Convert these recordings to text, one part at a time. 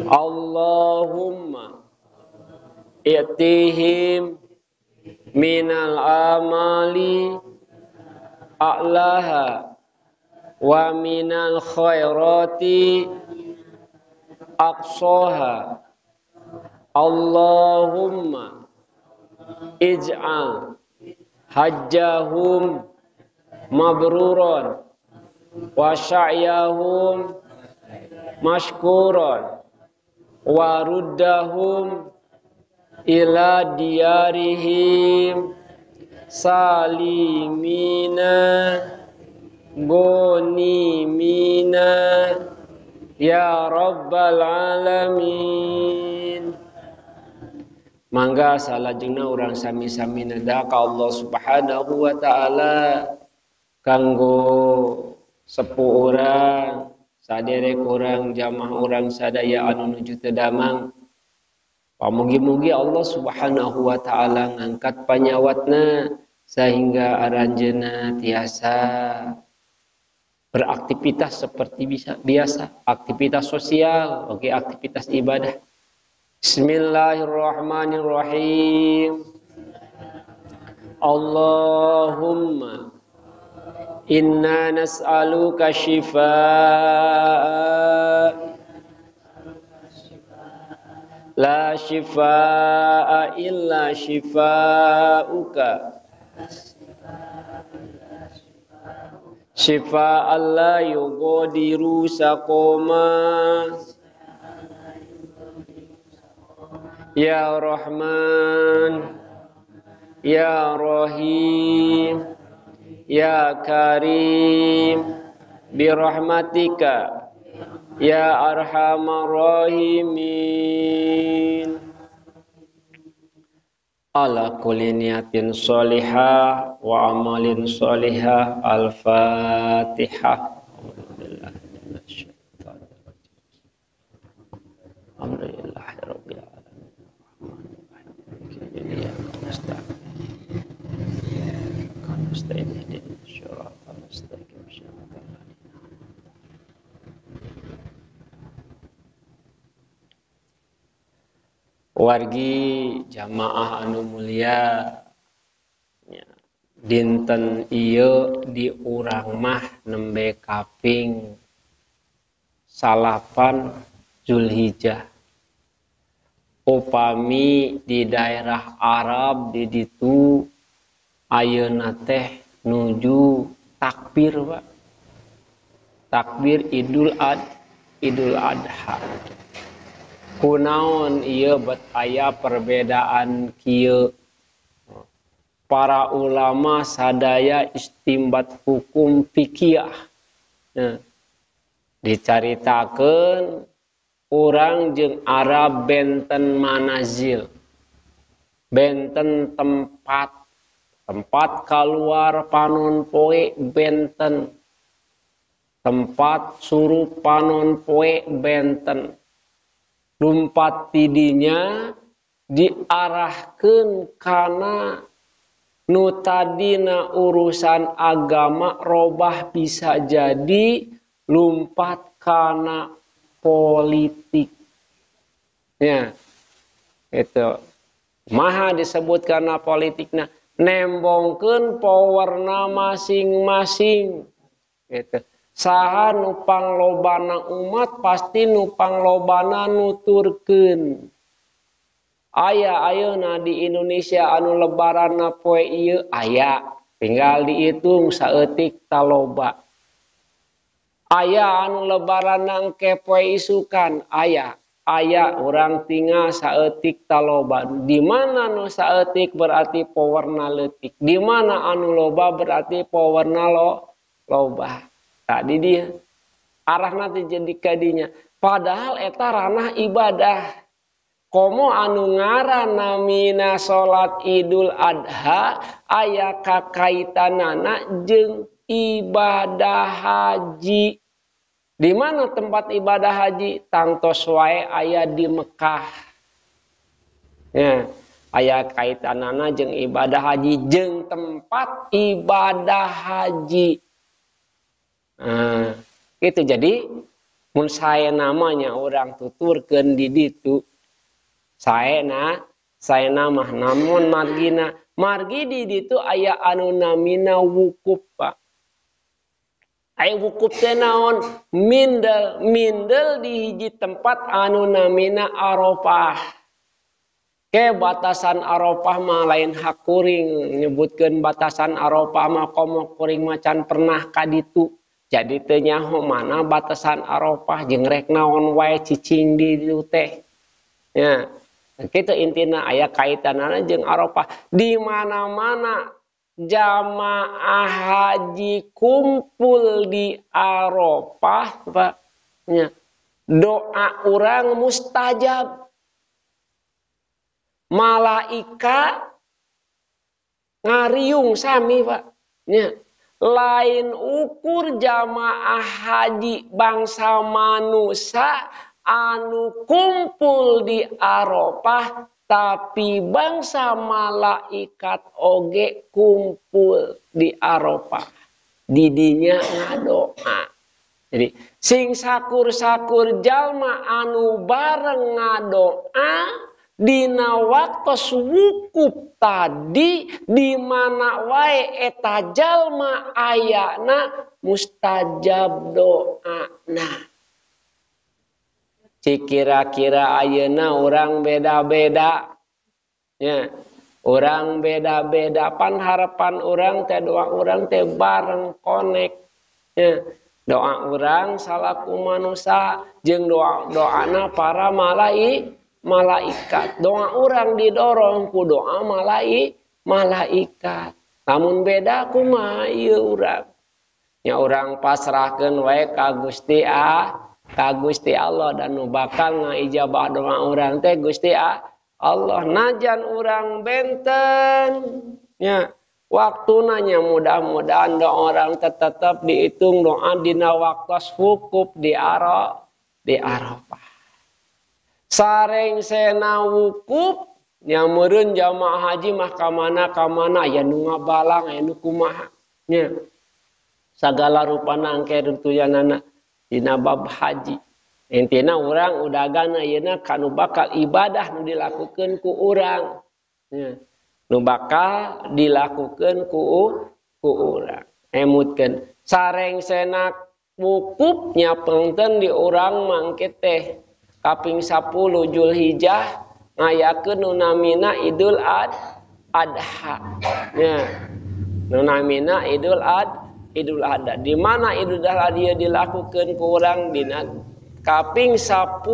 Allahumma i'tihim minal amali a'laha wa minal khairati aqsaha. Allahumma ij'al hajjahum mabruran wa sa'yahum mashkuran wa ruddahum ila diyarihim salimina ghanimina ya rabbal alamin. Mangga salajengna urang sami-sami neda ka Allah Subhanahu wa taala kanggo sepuh urang, saderek urang, jamaah urang sadaya anu nuju teu damang. Pamugi-mugi Allah Subhanahu wa taala ngangkat panyawatna sehingga aranjeunna tiasa beraktivitas seperti biasa, aktivitas sosial, oke, aktivitas ibadah. Bismillahirrahmanirrahim. Allahumma inna nas'aluka shifaa la shifaa illa shifaa'uka shifaan la yughadiru saqama ya Rahman ya Rahim ya Karim birahmatika ya arhamar rahimin. Ala kulli niyatin sholihah wa amalin sholihah. Al-Fatihah. Alhamdulillahirabbil alamin. Wargi jamaah anu mulia, dinten ieu di urang mah nembe kaping 9 Zulhijjah. Upami di daerah Arab di ditu ayeuna teh nuju takbir, Pak. Takbir Idul Adha. Kunaon ieu bet aya perbedaan kieu. Para ulama sadaya istimbat hukum fikih. Nah, dicaritakeun urang jeung Arab benten manazil, benten tempat, tempat kaluar panon poe benten, tempat surup panon poe benten. Lumpat tidinya diarahkeun kana nu tadina urusan agama robah bisa jadi lumpat kana politik. Ya, itu maha disebut karena politikna nembongkeun powerna masing-masing. Gitu. Saha nu panglobana umat pasti nu panglobana nuturkeun. Aya ayeuna di Indonesia anu lebaranna poe ieu aya, tinggal dihitung saeutik taloba. Aya anu lebaranna engke poe isukan aya, aya urang tinggal saeutik taloba. Di mana nu saeutik berarti powerna leutik, di mana anu loba berarti powerna loba. Tadi dia arah nanti jadi kadinya. Padahal eta ranah ibadah. Komo anu ngaran namina salat Idul Adha aya kakaitanana jeung ibadah haji. Di mana tempat ibadah haji? Tangtos wae aya di Mekah. Ya, aya kaitanana jeung ibadah haji jeung tempat ibadah haji. Nah, itu jadi Mun sae namanya urang tuturkeun di ditu. Saena, saena mah namun margina. Margi di ditu aya anu namina wukuf, Pak. Aya wukuf teh naon? Mindel, mindel di hiji tempat anu namina Arafah. Ke batasan Arafah mah lain hak kuring nyebutkeun batasan Arafah mah komo kuring macan pernah ka ditu. Jadi teu nyaho mana batasan Arafah jeung rek naon wae cicing di ditu teh. Ya, kitu intina aya kaitanana jeung Arafah. Di mana-mana jamaah haji kumpul di Arafah, Pak. Ya. Doa urang mustajab. Malaika ngariung sami, Pak. Ya. Lain ukur jamaah haji bangsa manusia anu kumpul di Arafah, tapi bangsa malaikat oge kumpul di Arafah. Didinya ngadoa. Jadi sing sakur-sakur jalma anu bareng ngadoa dina waktos wukuf tadi di mana wae eta jalma ayana mustajab doana. Cikira-kira ayeuna urang beda-beda. Ya, urang beda-beda pan harapan urang teh doa urang teh bareng konek. Ya, doa urang salaku manusia jeung doa doana para malaikat. Doa urang didorong ku doa malaikat. Namun beda kumaha ieu urang. Nya urang pasrahkeun wae ka Gusti ka Gusti Allah dan nu bakal ngaijabah doa urang teh Gusti Allah. Najan urang benten nya waktuna nya mudah-mudahan doa urang tetep dihitung doa dina waktos wukuf di Arafah. Sareng sena wukuf nya meureun jamaah haji mah ka mana aya nu ngabalang aya nu kumaha nya sagala rupana engke runtuyanana dina bab haji. Intina urang udagan ayeuna kanu bakal ibadah nu dilakukeun ku urang nya nu bakal dilakukeun ku urang emutkeun sareng sena wukuf nya pengten di urang mangke teh kaping 10 Julhijjah ngayakeun nu namina Idul Adha. Nya. Nu namina Idul Adha. Di mana Idul Adha dia dilakukeun ku urang dina kaping 10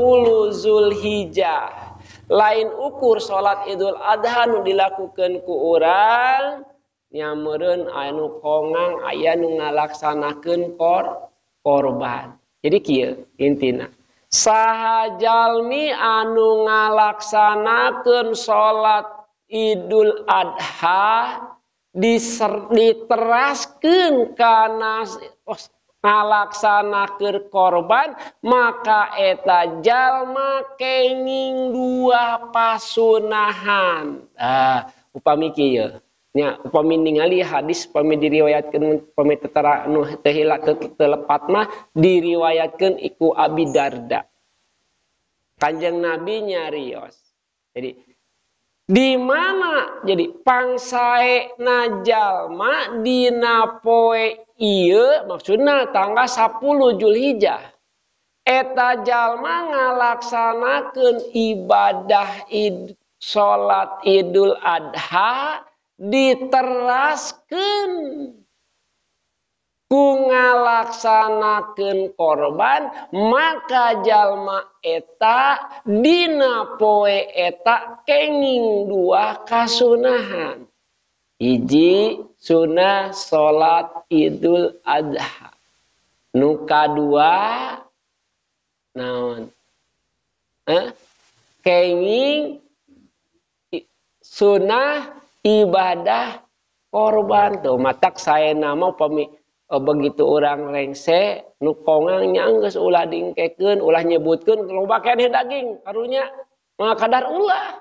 Zulhijjah. Lain ukur salat Idul Adha nu dilakukeun ku urang nya meureun anu kongang aya nu ngalaksanakeun korban. Jadi kieu intina. Saha jalmi anu ngalaksanakeun salat Idul Adha diteraskeun kana ngalaksanakeun korban maka eta jalma kenging dua pasunahan. Ah, upami kieu nya upami ningali hadis upami diriwayatkeun upami tetara nu teu hilak teu lepat mah diriwayatkeun iku Abi Darda. Kanjeng Nabi nyarios. Jadi di mana jadi pangsaena jalma dina poe ieu maksudna tanggal 10 Julhijjah. Eta jalma ngalaksanakeun ibadah salat Idul Adha diteraskeun ku ngalaksanakeun korban maka jalma eta dina poe eta kenging dua kasunahan. Hiji sunah salat Idul Adha. Nu kadua naon? Kenging sunah ibadah korban tuh matak saya nama pami begitu orang rengse nu kongang nya geus ulah diengkekeun ulah nyebutkeun loba keneh daging karunya mah kadar ulah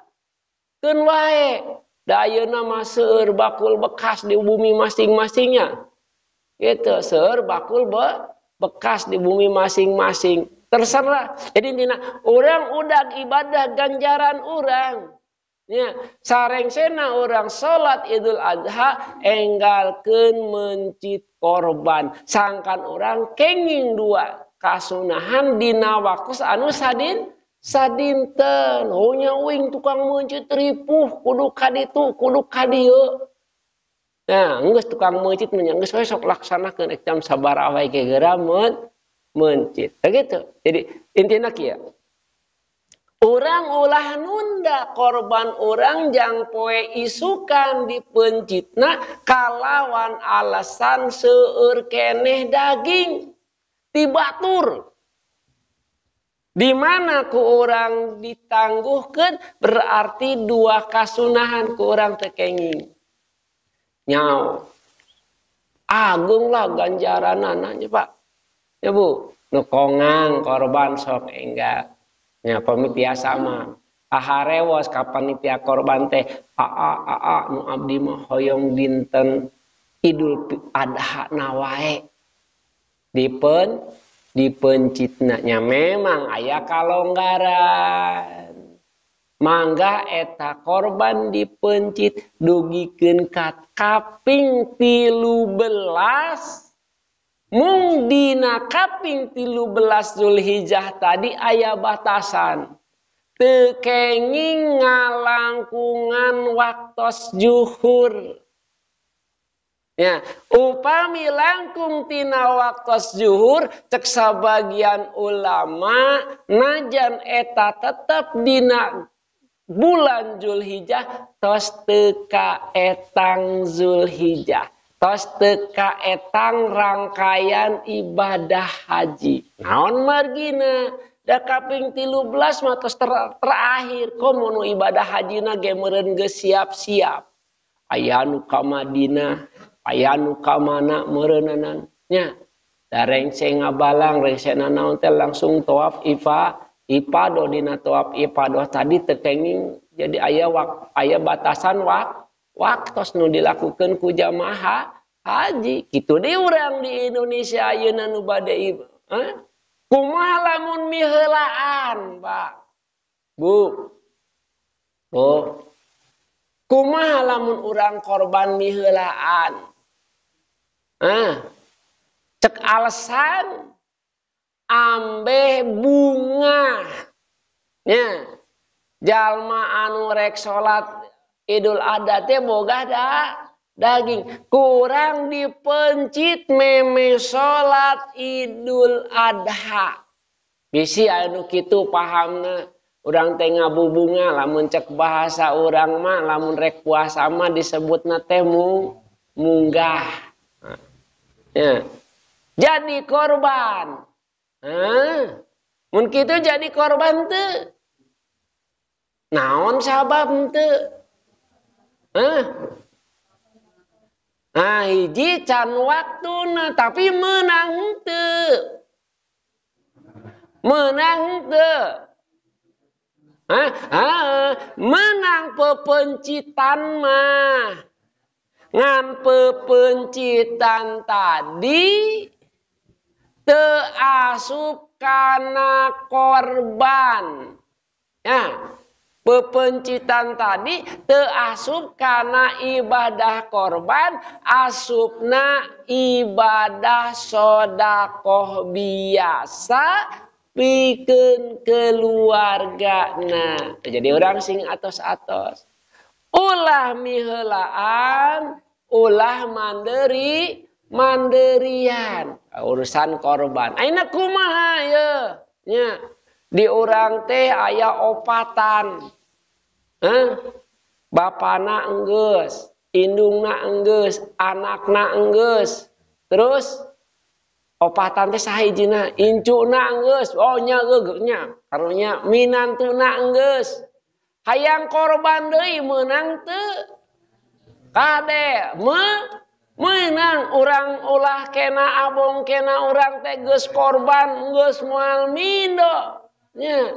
keun wae da ayeuna mah seueur bakul bekas di bumi masing-masingnya gitu seueur bakul bekas di bumi masing-masing. Terserah. Jadi intinya orang udah ibadah ganjaran orang. Ya, sarengsena orang salat Idul Adha enggalkeun mencit korban. Sangkan orang kenging dua kasunahan dina waktu anu sadinten. Oh nya uing tukang mencit ripuh kudu ka ditu kudu ka dieu. Nah, geus tukang mencit mah geus we sok laksanakeun ek jam sabaraha wae ge geura mencit. Begitu. Jadi intina kieu. Orang ulah nunda korban orang jang poe isukan dipencitna kalawan alasan seueur keneh daging tibatur. Di mana ku orang ditangguhkeun berarti dua kasunahan ku orang teu kenging. Nyao. Agung lah ganjaranana nya Pak. Ya Bu, nu kongang korban sok enggal. Nya pami tiasa mah aharewos ka panitia korban teh aa aa nu abdi mah hoyong dinten Idul Adha na wae dipencitna nya memang aya kalonggaran mangga eta korban dipencit dugikeun ka kaping 13. Mung dina kaping 13 Zulhijjah tadi aya batasan. Teu kenging ngalangkungan waktos juhur. Ya, upami langkung tina waktos juhur cek sabagian ulama najan eta tetep dina bulan Zulhijjah tos teu kaetang Zulhijjah. Tos teu kaetang rangkaian ibadah haji. Naon margina? Da kaping 13 mah tos terakhir komo nu ibadah hajina ge meureun geus siap-siap. Aya nu ka Madinah, aya nu ka mana meureunanan nya. Da rengse ngabalang, rengse nanaon teh langsung tawaf ifadah dina tawaf ifadah tadi teu kenging jadi aya batasan waktos nu dilakukeun ku jamaah haji. Kitu deui urang di Indonesia ayeuna nu bade kumaha lamun miheulaan, Pak? Bu. Bu. Kumaha lamun urang korban miheulaan? Cek alasan ambeh bunga. Nya. Jalma anu rek salat Idul Adha teh boga daging. Kurang dipencit meme salat Idul Adha. Bisi anu kitu pahamna. Urang teh ngabubunga lamun cek bahasa urang mah lamun rek puasa mah disebutna teh munggah. Ya. Jadi korban. Mun kitu jadi korban teu. Naon sabab teu? Nah, hiji can waktuna tapi menang teu. Menang teu. Menang pepencitan mah. Ngan pepencitan tadi teu asup kana korban. Ya. Pepencitan tadi teu asup kana ibadah korban, asupna ibadah sodakoh biasa pikeun keluargana. Jadi orang sing atos-atos. Ulah miheulaan, ulah manderian. Urusan korban. Ayeuna kumaha ye? Nya. Di urang teh aya opatan. Bapana enggeus, indungna enggeus, anakna enggeus. Terus opatan teh sahijina, incuna enggeus, oh nya geugeuh nya, karunya minantuna enggeus. Hayang korban deui meunang teu? Kade meunang urang ulah kena abong kena urang teh geus korban geus moal mindo. Nya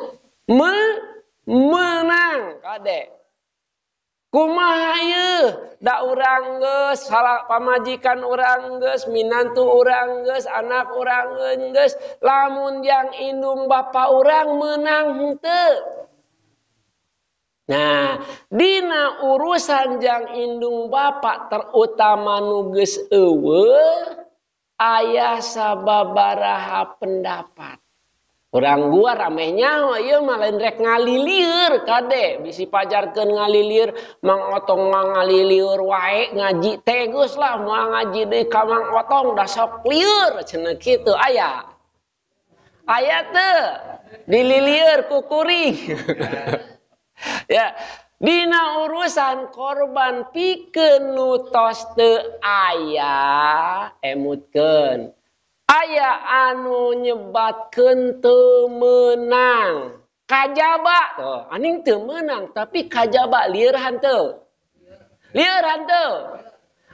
menang kade. Kumaha ieu? Da urang geus, salah pamajikan urang geus, minantu urang geus, anak urang geus, lamun jang indung bapa urang meunang henteu. Nah, dina urusan jang indung bapa terutama nu geus eueuh aya sababaraha pendapat. Urang gua rameh nyaho ieu mah lain rek ngalilieur kade bisi pajarkeun ngalilieur Mang Otong mah ngalilieur wae ngaji teh geus lah moal ngaji deui ka Mang Otong da sok lieur cenah kitu aya. Aya teu dililieur ku kuring. Ya, dina urusan korban pikeun nu tos teu aya emutkeun. Aya anu nyebatkeun teu meunang. Kajaba tuh, aning teu meunang tapi kajaba lieur hanteu. Lieur hanteu.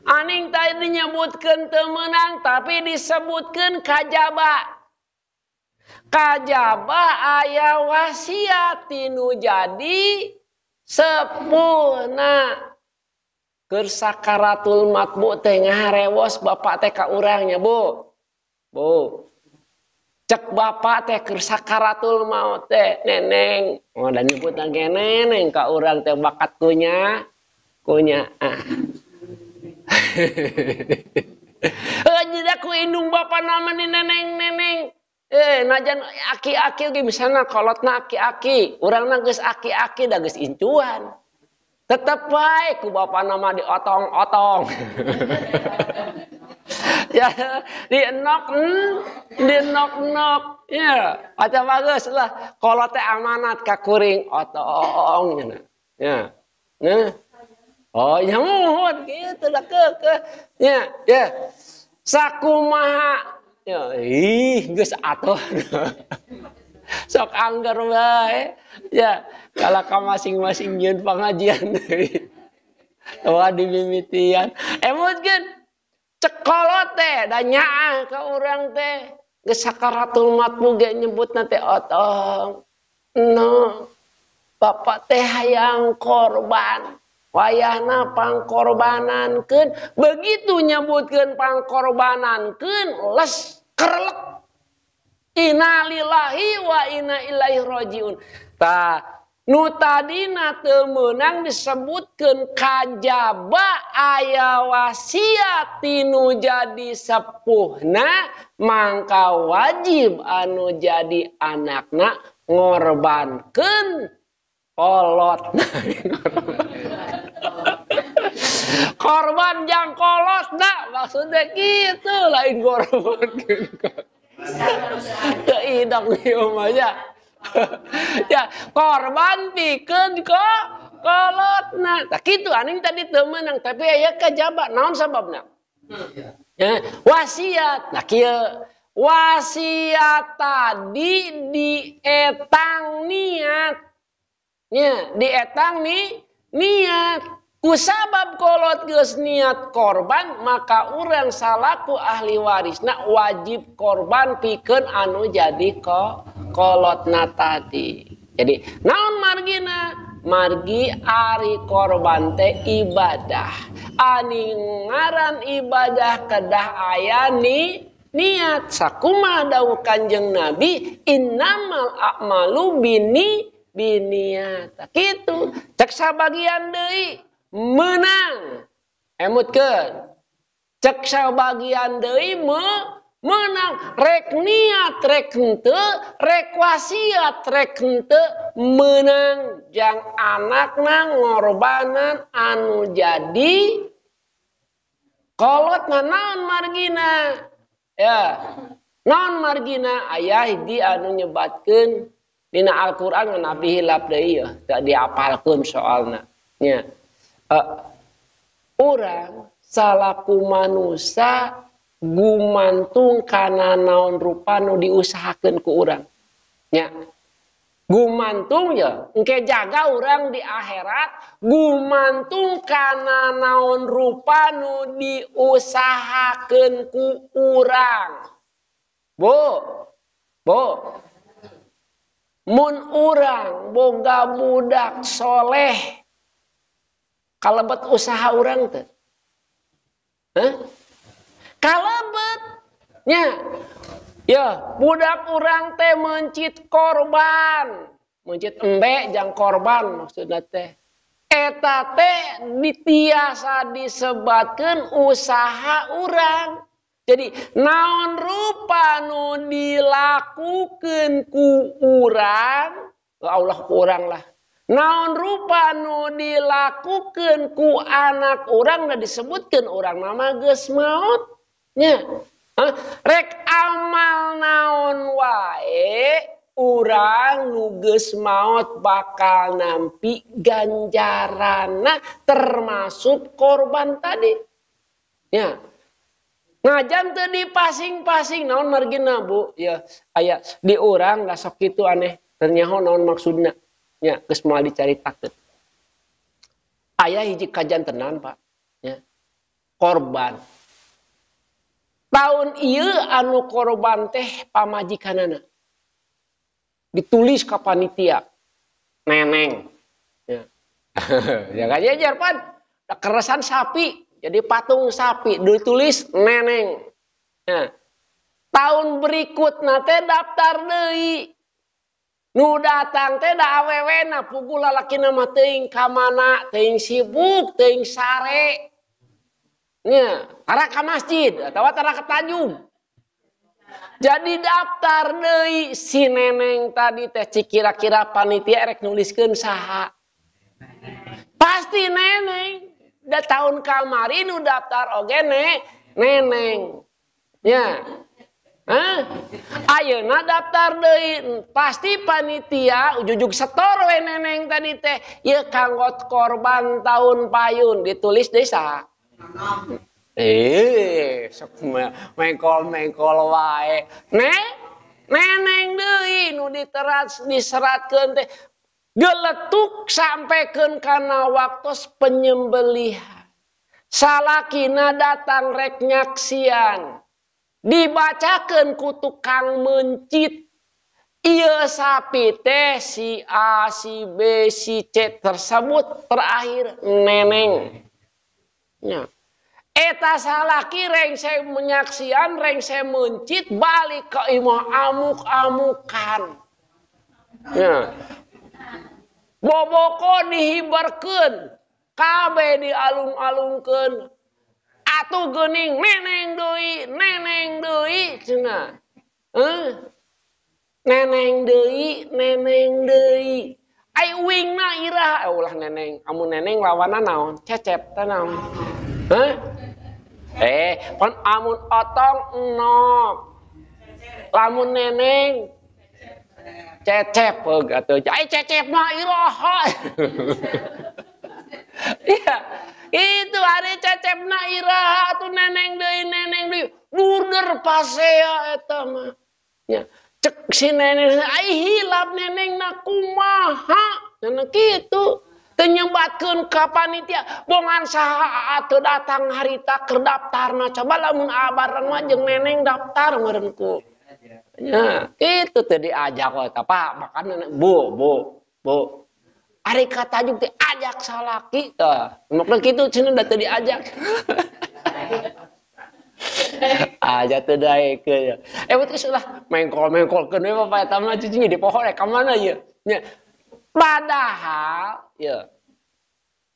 Aning tadi nyebutkeun teu meunang tapi disebutkeun kajaba. Kajaba aya wasiat tinu jadi sepuhna. Keur sakaratul matbu teh ngaharewos bapak teh ka urang nya, Bu. Bu, cek bapak teh keur sakaratul maut teh neneng. Oh, dan nyebut lagi neneng ka urang teh bakat kunya, kunya. Ah. Jadi ku indung bapak nama ni neneng neneng. Najan aki-aki ge misalna kolotna aki-aki, urangna geus aki-aki da geus incuan. Tetep wae ku bapak nama diotong-otong. Ya, dienok, dienok-nok. Ya, aca bagus lah. Kolot teh amanat ka kuring otong nya. Ya. Nah. Oh, ya muhun kitu lah ke. Ya, ya. Sakumaha. Ya, ih geus atuh. Sok angger wae. Ya, kalau ka masing-masing nyieun pangajian deui. Wah dimimitian. Emutkeun cekolot teh da nyaah ka urang teh geus sakaratul matbu ge nyebutna teh otong. No. Bapak teh hayang korban. Wayahna pangkorbanankeun, begitu nyebutkeun pangkorbanankeun les kerlek. Innalillahi wa inna ilaihi rajiun. Tah nu tadina teu meunang disebutkeun kajaba aya wasiat tinu jadi sepuhna mangka wajib anu jadi anakna ngorbankeun kolotna. Korban jang kolotna maksudnya kitu lain korban. Teu idang ieu mah ya. Ya, korban pikeun kolotna. Tah kitu aning tadi teu meunang tapi aya kajaba naon sababna? Ya, wasiat. Nah kieu wasiat tadi dietang niat. Nya, dietang ni niat. Kusabab kolot geus niat korban maka urang salaku ahli warisna wajib korban pikeun anu jadi kolotna tadi. Jadi naon margina? Margi ari korban teh ibadah. Ani ngaran ibadah kedah aya ni niat. Sakumaha dawuh Kanjeng Nabi innamal a'malu bini biniat. Kitu cek sabagian deui menang emutkeun. Cek sabagian deui menang rek niat rek henteu, rek wasiat rek henteu menang jang anakna ngorbanan anu jadi kolotna. Naon margina? Ya, naon margina? Aya hiji anu nyebatkeun dina Al-Qur'an Nabi hilap deui yeuh, teu diapalkeun soalna. Nya. Urang salaku manusia gumantung kana naon rupa nu diusahakeun ku urang. Nya. Gumantung ya, engke jaga urang di akhirat gumantung kana naon rupa nu diusahakeun ku urang. Bu. Bu. Mun urang boga budak soleh Kalebet usaha urang teh? Hah? Kalebet nya. Ya, budak urang teh mencit korban. Mencit embe jang korban maksudna teh. Eta teh ditiasa disebatkeun usaha urang. Jadi naon rupa nu dilakukeun ku urang, Allah ku urang lah. Naon rupa nu dilakukeun ku anak urang da disebutkeun urang nama geus maot nya. Rek amal naon wae urang nu geus maot bakal nampi ganjaranna termasuk korban tadi. Ya. Najan teu dipasing-pasing naon margina Bu? Ya, aya di urang da sok kitu aneh teu nyaho naon maksudna. Nya geus moal dicaritakeun. Aya hiji kajantenan Pak, ya. Korban. Tahun ieu anu korban teh pamajikanana. Ditulis ka panitia. Neneng. Ya. Ya kan jajar pan. Keresan sapi, jadi patung sapi ditulis neneng. Ya. Tahun berikutna teh daftar deui. Nu datang teh da awewena puguh lalakina mah teuing ka mana, teuing sibuk, teuing sare. Nya, tara ka masjid atawa tara ka Tanjung. Jadi daftar deui si neneng tadi teh kira-kira panitia rek nuliskeun saha. Pasti neneng. Da tahun kamari nu daftar oge neneng. Nya. Hah? Ayeuna daftar deui pasti panitia ujujug setor we neneng tadi teh ieu kanggo korban tahun payun ditulis deui saha. Sok mengkol-mengkol wae. Neneng deui nu diterat diseratkeun teh geletuk sampaikan kana waktos penyembelihan. Salakina datang rek nyaksian. Dibacakeun ku tukang mencit. Ieu sapi teh si A, si B, si C tersebut terakhir neneng. Nya. Eta salaki rengse menyaksian, rengse mencit, balik ke imah amuk-amukan. Ya. Boboko dihibarkeun, kabeh dialung-alungkeun. Atuh geuning neneng deui cenah. Neneng deui, neneng deui. Ai uingna iraha, ulah neneng. Amun neneng lawanna naon? Cecep teh naon? Hah? Pan amun otong enok. Lamun neneng cecep heug atuh. Ai cecepna iraha. Iya, itu ari cecepna iraha atuh neneng deui. Burder pasea eta mah. Nya, cek si neneng ai hilap nenengna kumaha? Cenah kitu. Teu nyebatkeun ka panitia, bongan saha atuh datang harita keur daftarna. Coba lamun abareng mah jeung neneng daftar meureun ku. Nya, kitu teu diajak we eta Pak, makana Bu, Bu, Bu. Ari ka tajuk teh ajak salaki tah. Makna kitu cenah da teu diajak. Aja teu daekeun. Geus lah mengkol-mengkolkeun we Bapak eta mah cicing di poho rek ka mana ieu. Nya. Padahal ya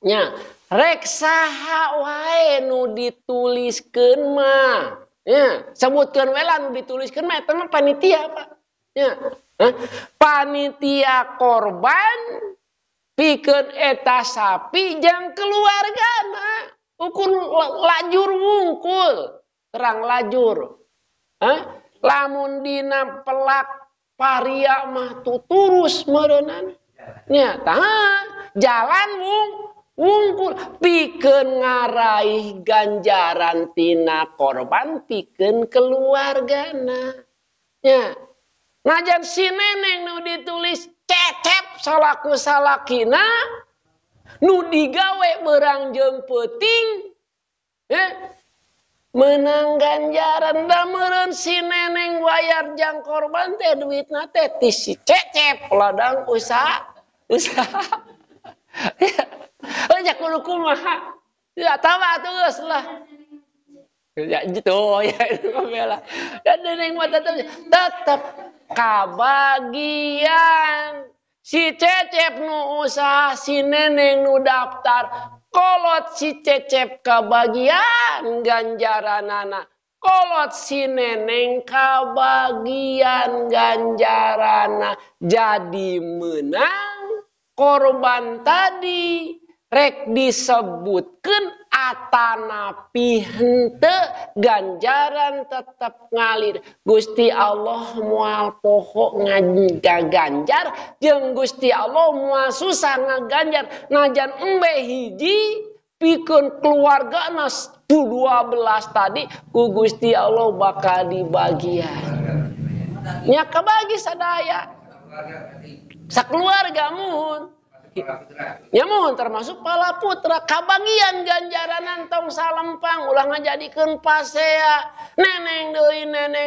nya rek saha wae nu dituliskeun mah. Nya, sebutkeun we lah nu dituliskeun mah eta mah panitia, Pak. Nya. Hah? Panitia korban pikeun eta sapi jang keluargana. Ukur lajur wungkul, terang lajur. Hah? Lamun dina pelak paria mah tuturus meureunana. Nya, tah jalan wungkul pikeun ngaraih ganjaran tina korban pikeun keluargana. Nya. Najan si neneng nu ditulis cecep salaku salakina nu digawe berang jeung peuting menang ganjaran da meureun si neneng bayar jang korban teh duitna teh ti si cecep ladang usaha. Heuh nya kudu kumaha? Ya tawa atuh geus lah. Ya gitu ya itu bela. Dan neneng mah tetep kabagian. Si Cecep nu usaha, si neneng nu daftar. Kolot si Cecep kabagian ganjaranana. Kolot si neneng kabagian ganjarana. Jadi menang korban tadi. Rek disebutkan atanapi henteu ganjaran tetap ngalir. Gusti Allah moal poho ngaganjar jeung Gusti Allah moal susah ngaganjar. Najan embe hiji pikeun keluargana 12 tadi ku Gusti Allah bakal dibagian. Nya kabagi sadaya. Sakeluarga mun. Ya mohon termasuk pala putra kabagian ganjaranan tong salempang ulah ngajadikeun pasea neneng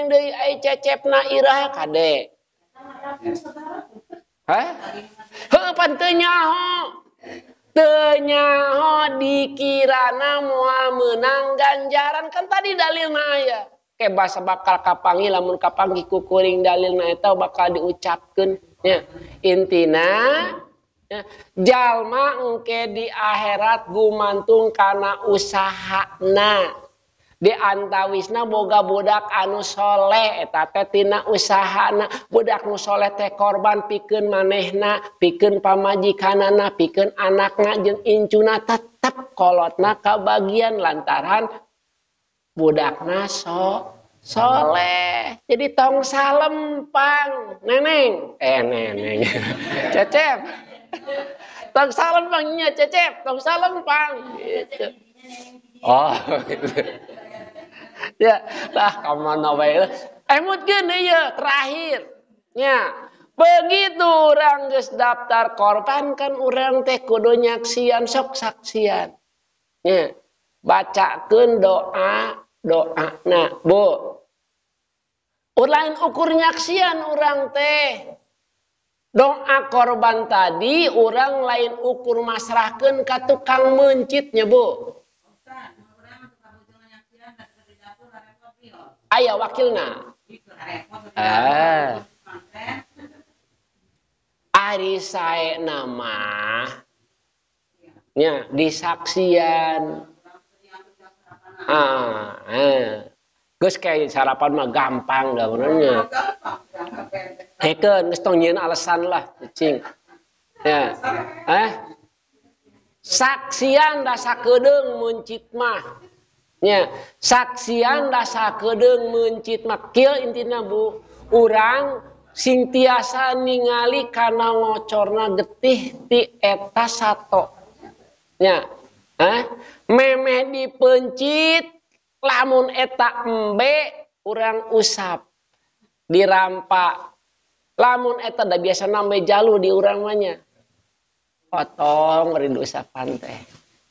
deui ai cecepna iraha kade. Hah? Heuh pan teu nyaho. Teu nyaho dikirana moal meunang ganjaran kan tadi dalilna aya. Ke basa bakal kapanggih lamun kapanggih ku kuring dalilna eta bakal diucapkeun nya. Intina jalma engke di akhirat gumantung kana usahana. Di antawisna boga budak anu soleh eta teh tina usahana. Budak nu soleh teh korban pikeun manehna, pikeun pamajikanana, pikeun anakna jeung incuna tetep kolotna kabagian lantaran budakna soleh. Jadi tong salempang neneng, neneng. Cecep. Tong salempang nya Cecep, tong salempang gitu. Oh gitu. Ya, lah kamana wae. Emutkeun ieu terakhir. Nya, begitu urang geus daftar korban kan urang teh kudu nyaksian sok saksian. Nya, bacakeun doa doana, Bu. Lain ukur nyaksian urang teh. Doa korban tadi orang lain ukur masrahkeun ka tukang mencitnya Bu. Aya wakilna. Ari saena mah nya disaksian. Geus kayak sarapan mah gampang dah benernya. Hekeun geus tong nyieun alasan lah cicing. Ya. Saksian da sakedeung meuncit mah. Nya, saksian da sakedeung meuncit mah. Kieu intina Bu, urang sing tiasa ningali kana ngocorna getih ti eta sato. Nya. Memeh dipencit lamun eta embe urang usap dirampa. Lamun eta da biasa nambe jalu di urang mah nya. Potong rindu usapan teh.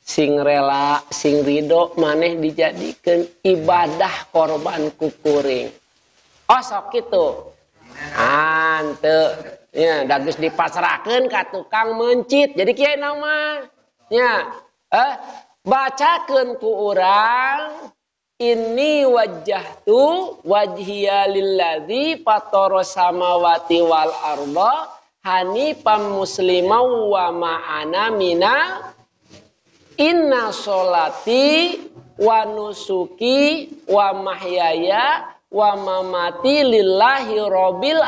Sing rela, sing ridho maneh dijadikeun ibadah korban kukuring. Oh sok kitu. Hanteu nya da geus dipasrahkeun ka tukang meuncit. Jadi kieu nama nya. Bacakeun ku urang inni wajjahtu wajhiya lillazi fatara samawati wal arda hanifam muslima wa ma'ana minal inna sholati wa nusuki wa mahyaya wa mamati lillahi rabbil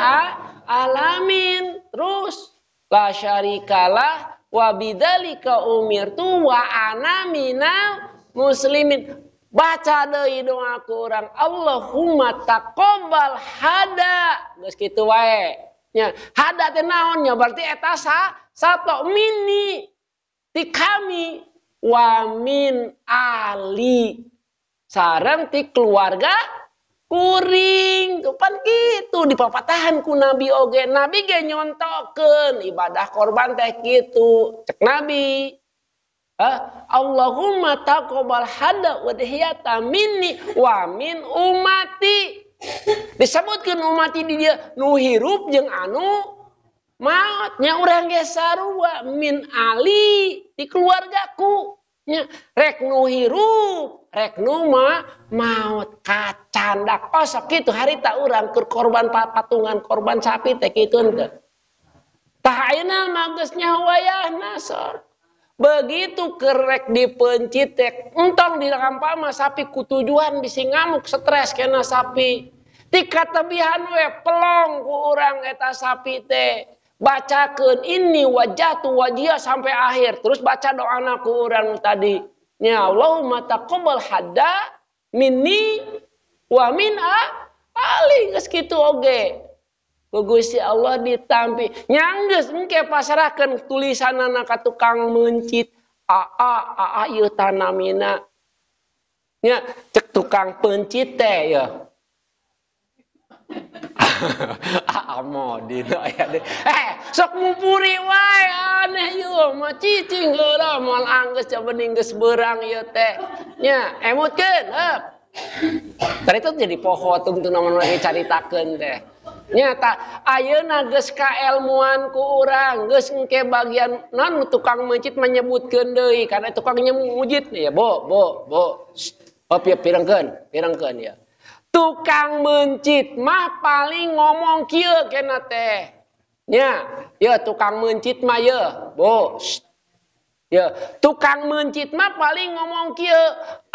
alamin. Terus la syarikalah wa bidzalika umirtu wa ana minal muslimin. Baca deui doa ku urang Allahumma taqabbal hada. Geus kitu wae. Nya, hada teh naon nya berarti eta sato mini ti kami wa min ali. Sareng ti keluarga kuring. Pan kitu dipapatahan ku Nabi oge. Nabi ge nyontokeun ibadah korban teh kitu. Cek Nabi. Allahumma taqabbal hada wa dhiyata minni wa min umati. Disebutkeun umati di dia nu hirup jeung anu Maot nya urang ge sarua min ali di keluargaku nya rek nu hirup rek nu ma maot kacandak. Oh sok kitu harita urang keur korban patungan korban sapi teh kitu henteu. Tah ayeuna mah geus nyaho wayahna sok. Begitu kerek dipencit teh entong di rampa mah sapi kutujuan bisi ngamuk stres kena sapi. Ti katebihan we pelong ku urang eta sapi teh. Bacakeun ini wajatu wajia sampai akhir. Terus baca doana ku urang tadi. Ya Allahumma taqabbal hadda minni wa min ali geus kitu oge. Ku Gusti Allah ditampi. Nya geus engke pasrahkeun tulisanana ka tukang meuncit. A a a a ieu tanamina. Nya cek tukang peuncit teh ya. Amodin aya deui. Sok mumpuri wae aneh ieu mah cicing heula moal anggeus bening geus beurang ieu teh. Nya emutkeun heup. Tadi itu jadi poho tungtung naon lagi caritakeun teh. Nya ta ayeuna geus kaelmuan ku urang geus engke bagian non tukang meuncit menyebutkeun deui karena tukang mujid ya bo bo bo. Oh pirengkeun pirengkeun ya. Tukang meuncit mah paling ngomong kieu kena teh. Nya, ya tukang meuncit mah ye, bo. Ya, tukang meuncit mah paling ngomong kieu,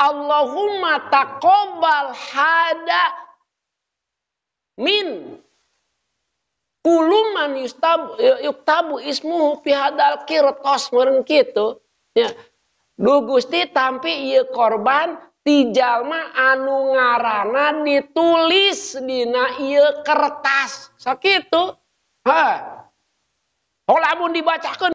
Allahumma taqabbal hada min kuluman yustab yuktabu ismuhu fi hadal qirtas meureun kitu. Nya, duh Gusti tampi ieu korban ti jalma anu ngaranna ditulis dina ieu kertas. Sakitu. Ha. Oh lamun dibacakeun